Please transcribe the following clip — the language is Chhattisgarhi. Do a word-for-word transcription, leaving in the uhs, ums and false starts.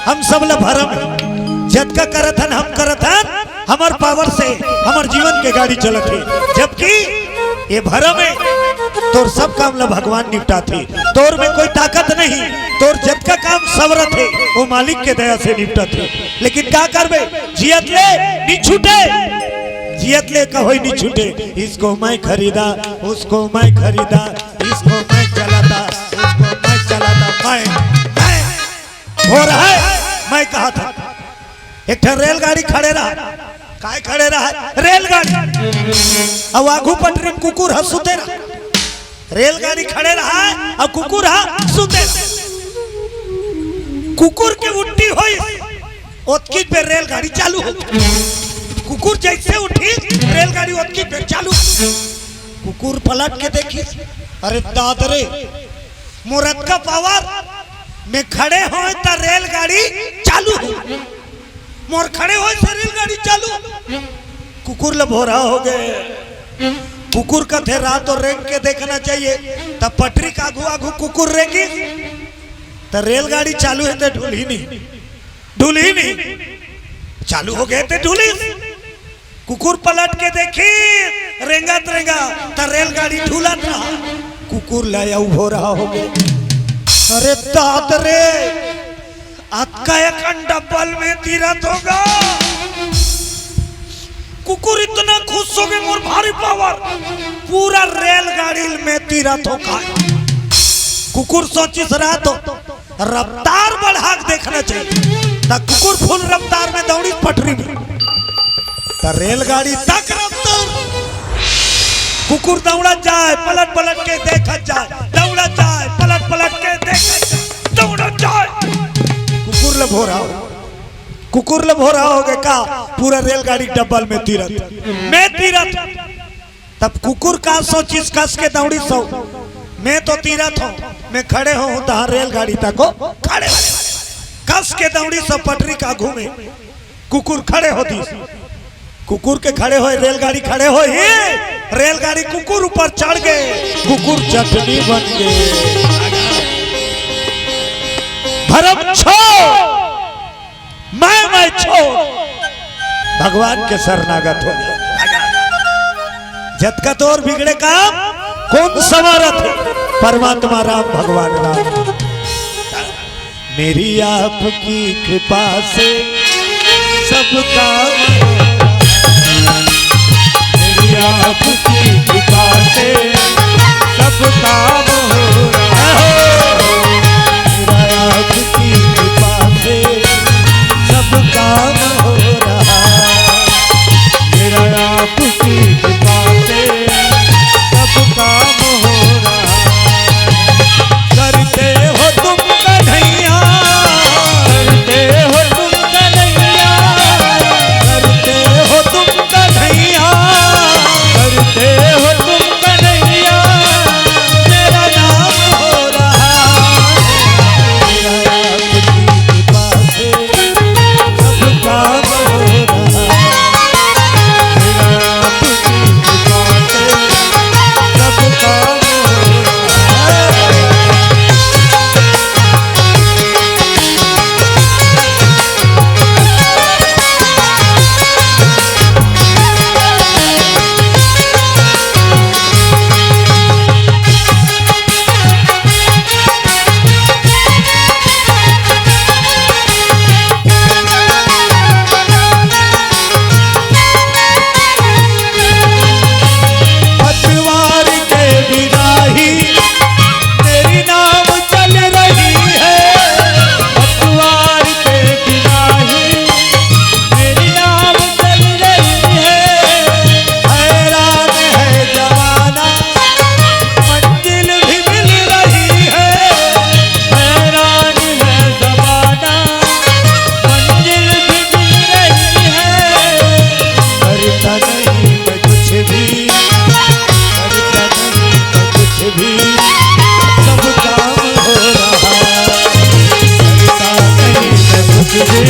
हम सब ला भरम हे, जतका करत हन, हम करत हन, हमर पावर से हमर जीवन के गाड़ी चलत हे, जबकि ये भरम हे, तोर सब काम ला भगवान निपटाथे। तोर में कोई ताकत नहीं, तोर जतका काम सब रथे, वो मालिक के दया से निपटथे। लेकिन का करबे, जियत ले नी छूटे, जियत ले कहोई नी छूटे। इसको मैं खरीदा, उसको मैं खरीदा, इसको मैं चलाता, उसको मैं चलाता, मैं, मैं। हो रहा है, मैं कहा था, एक ठन रेलगाड़ी खड़े रहा, काय खड़े रहा? रेलगाड़ी। अउ आघू पटरी में कुकुर ह सुते रहा। रेलगाड़ी खड़े रहा अउ कुकुर ह सुते रहा। कुकुर के उल्टी होई, ओतकी बेर रेलगाड़ी चालू हो। कुकुर जैसे उठी, रेलगाड़ी ओतकी बेर चालू। कुकुर पलट के देखी, अरे दाद रे, मोर अतका पावर, मैं खड़े हों त रेलगाड़ी चालू हो, मोर खड़े होय से रेलगाड़ी चालू। कुकुर ल भोरा हो गए। कुकुर कथे रात और रेंग के देखना चाहिए, त पटरी के आघू आघू कुकुर रेंगी, त रेलगाड़ी चालू हे ते ढुलही नहीं, ढुलही नहीं, चालू हो गए ते ढुलही। कुकुर पलट के देखी, रेंगत रेंगत त रेलगाड़ी ढुलत रहा। कुकुर ल अउ भोरा हो गए। अरे दाद रे, अतका अकन डब्बल में तीरत हों गा। कुकुर इतना खुश हो गए, मोर भारी पावर, पूरा रेलगाड़ी में तीरत हों का। कुकुर सोचिस रहा तो रफ्तार बढ़ा के देखना चाहिए। त कुकुर फुल रफ्तार में दौड़ी पटरी में, त रेलगाड़ी तक रफ्तार। कुकुर दौड़ा जाए, पलट पलट के देखत जाए, दौड़ा जाए, पलट पलट के देखत जाए, दौड़ा जाए। कुकुर ल भोरा हो, कुकुर ल भोरा हो गए का, पूरा रेलगाड़ी डब्बल में तीरत, में तीरत। तब कुकुर का सोचिस, कस के दौड़िस हो, में तो तीरत हों, में खड़े हों, तहाँ रेलगाड़ी तक हो खड़े हो। कस के दौड़िस हो पटरी के आघू में, कुकुर खड़े हो दिस। कुकुर के खड़े होय, रेलगाड़ी खड़े होय ही, रेलगाड़ी कुकुर ऊपर चढ़ गए, कुकुर चटनी बन गए। भरम छोड़, मैं, मैं छोड़, भगवान के शरणागत हो जा। जतका तोर बिगड़े काम, कोन संवारत हे? परमात्मा राम, भगवान राम। मेरी आपकी कृपा से सब काम हो रहा। मेरी आपकी कृपा से सब काम हो रहा। मेरा आपकी कृपा से सब काम हो रहा। मेरा आपकी कृपा से सब काम हो रहा। करते हो तुम कन्हैया, करते हो तुम कन्हैया, करते हो तुम कन्हैया, करते हो तुम कन्हैया, मेरा नाम हो रहा है। मेरा आपकी कृपा से सब काम हो रहा है। मेरा आपकी कृपा से सब काम हो रहा है। पतवार के बिना ही मेरी नाव चल रही है, पतवार के बिना ही मेरी नाव चल रही है। हैरान है जमाना, मंजिल भी मिल रही है। हैरान है जमाना, मंजिल भी मिल रही है। करता नहीं मैं कुछ भी, करता नहीं मैं कुछ भी, सब काम हो रहा। करता नहीं मैं कुछ भी,